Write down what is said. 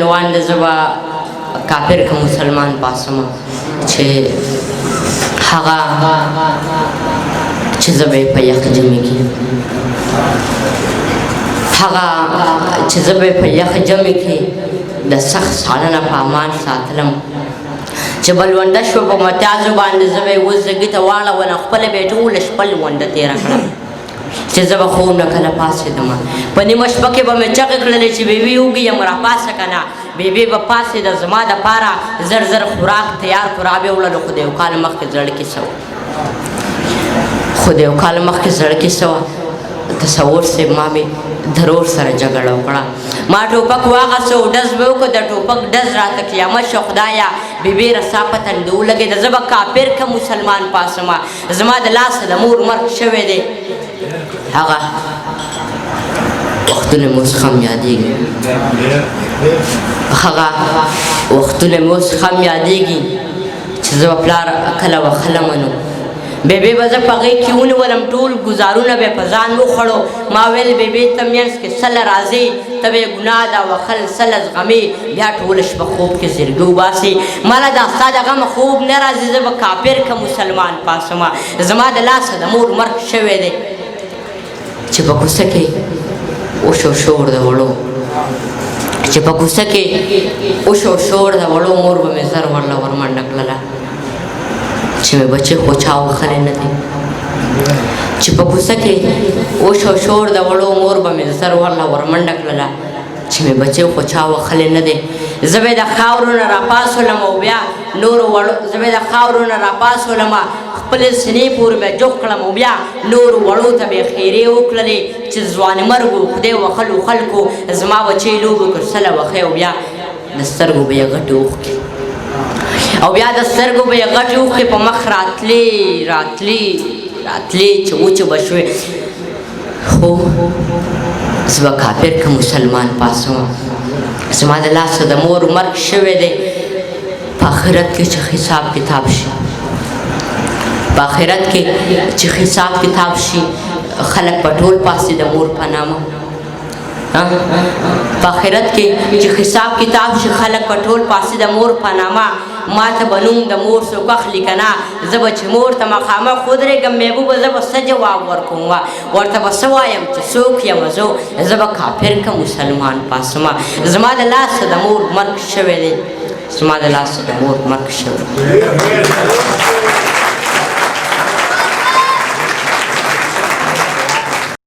روان دی، زه به کافر که مسلمان پاسم، چې هغه چې زه به یې په یخ ژمي کې، هغه چې زه به یې په یخ ژمي کې د سخت ساړه نه په امان ساتلم، چې به لونده شوه په متیازو باندې زه به یې اوس زګي ته واړولم، خپله به یې ټوله شپه لونده تېره کړم، چې زه به خوب نه کله پاڅېدم. په نیمه شپه کې به مې چغې کړلې چې بیبي وږي یم، راپاڅه که نه. بیبي به پاڅېده، زما دپاره زر زر خوراک تیار کړو، را به یې وړلو. خو د یو کال مخکې زړه کیسه وه، خو د یو کال مخکې زړه کیسه وه. تصور صاحب، ما مې درور سره جګړه وکړه، ما ټوپک واغسته او ډز مې وکړ، د ټوپک ډز راته قیامت شو. خدایه، بیبي رسا په تندې ولګېده. زه به کافر که مسلمان پاسم، زما د لاسه د مور مرګ شوی دی. هغه وختونه مې اوس هم یادېږي، هغه وختونه مې اوس هم یادېږي چې زه به پلار کله وخلم، نو بیبي به زه په غېږ کې ونیولم، ټول ګزارونه به په ځان وخوړو. ما ویل بیبي ته مینځ کې سله راځې، ته به یې ګناه ده وخل سله زغمې، بیا ټوله شپه خوب کې زرګې وباسې. ماله دا ستا د غمه خوب نه راځي، زه به کافر که مسلمان پاسم، زما د لاسه د مور مرګ شوی دی. چې په کوڅه کې وشو شور د وړو، چې په کوڅه کې وشو شور د وړو، مور به مې زر ورله ورمنډه کړله چې مې بچی خو چا وخلی نه دی. چې په کوڅه کې وشو شور د وړو، مور به مې زر ورله ورمنډه کړله چې مې بچی خو چا وخلی نه دی. زه به یې د خاورو نه راپاڅولم او بیا نورو وړو، زه به یې د خاورو نه راپاڅولم، خپلې سینې پورې به یې جوخ کړم او بیا نورو وړو ته به یې ښېرې وکړلې چې ځوانیمرګو خدای وخلو خلکو زما بچی لوبو که سله وښی، او بیا د سترګو به یې غټې اوښکې، او بیا د سترګو به یې غټې اوښکې په مخ راتلې راتلې راتلې چې وچې به شوې. خو زه به کافر که مسلمان پاسم، زما د لاسه د مور مرګ شوی دی. په آخرت کې چې حساب کتاب شي، په آخرت کې چې حساب کتاب شي، خلک په ټول پاسې د مور په نامه. په آخرت کې چې حساب کتاب شي، خلک په ټول پاسې د مور په نامه. ما ته به نوم د مور څوک اخلي که نه؟ زه به چې مور ته مخامخ ودرېږم، محبوبه زه به څه جواب ورکوم؟ ورته به څه وایم چې څوک یم زه؟ زه به کافر که مسلمان پاسم، زما د لاسه د مور مرګ شوی دی، زما د لاسه د مور مرګ شوی.